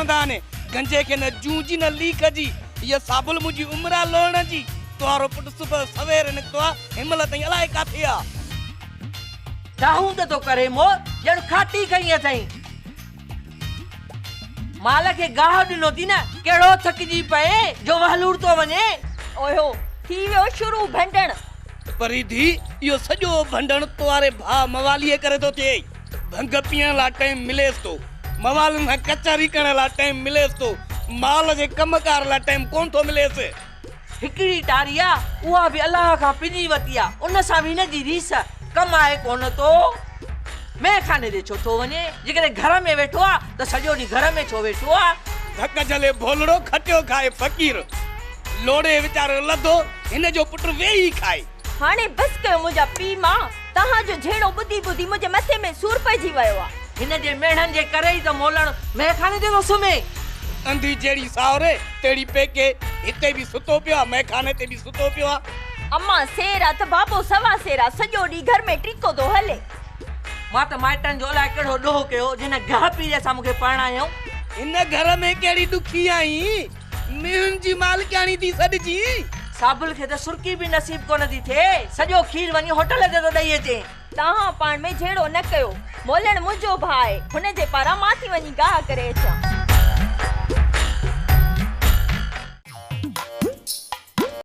چوندا آهن. گنجي کي نه جون جي نه ليک جي. هيء صابل منهنجي عمر آ لوڙڻ جي. توهارو پٽ صبح سوير نڪتو آ، هن مهل تائين الائي ڪاٿي آ. دانهون ته ٿو ڪري مور، ڄڻ کاٽي کنئي اٿئين. مال کي گاهه ڏنو ٿي نه، ڪهڙو ٿڪجي پئين جو وهلور ٿو وڃين. اوهيو، ٿي ويو شروع ڀنڊڻ. پري ڌي، اهو سڄو ڀنڊڻ توهاري ڀاء مواليء ڪري ٿو ٿئي. ڀنگ پيئڻ لاء ٽائيم مليس ٿو، موالين سان ڪچهري ڪرڻ لاء ٽائيم مليس ٿو، مال جي ڪم ڪار لاء ٽائيم ڪونه ٿو مليس. هڪڙي ٽاري آ، اها به الله کان پڄي وتي آ، ان سان به هن جي ريس ڪم آهي ڪونه ٿو. مئي خاني تي ڇو ٿو وڃي؟ جيڪڏهن گهر ۾ ويٺو آ ته سڄو ڏينهن گهر ۾ ڇو ويٺو آ؟ ڌڪ جهلي ڀولڙو، کٽيو کائي فقير. لوڙهي ويچارو لڌو، هن جو پٽ ويهي کائي. هاڻي بس ڪيو منهنجا پيء ماء، توهان جو جهيڙو ٻڌي ٻڌي منهنجي مٿي ۾ سور پئجي ويو آ. هن جي ميڻن جي ڪري ئي ته مولڻ مئي خاني تي ٿو سمهي. انڌي جهڙي ساهري، تهڙي پيڪي، هتي به ستو پيو آ، مئي خاني تي به ستو پيو آ. امان سير آ ته بابو سوا سير آ، سڄو ڏينهن گهر ۾ ٽيڪو ٿو هلي. مان ته مائٽن جو الائي ڪهڙو ڏوهه ڪيو، جنھن گهه پيريء سان مون کي پرڻايائون. هن گهر ۾ ڪهڙي ڏکي آهين، مينهن جي مالڪياڻي ٿي سڏجين. صابل کي ته سرڪي به نصيب ڪونه ٿي ٿئي، سڄو کير وڃي هوٽل تي ٿو ڏئي اچين. توهان پاڻ ۾ جهيڙو نه ڪيو. مولڻ منهنجو ڀاء آهي، هن جي پاران مان ٿي وڃي گاهه ڪري اچان.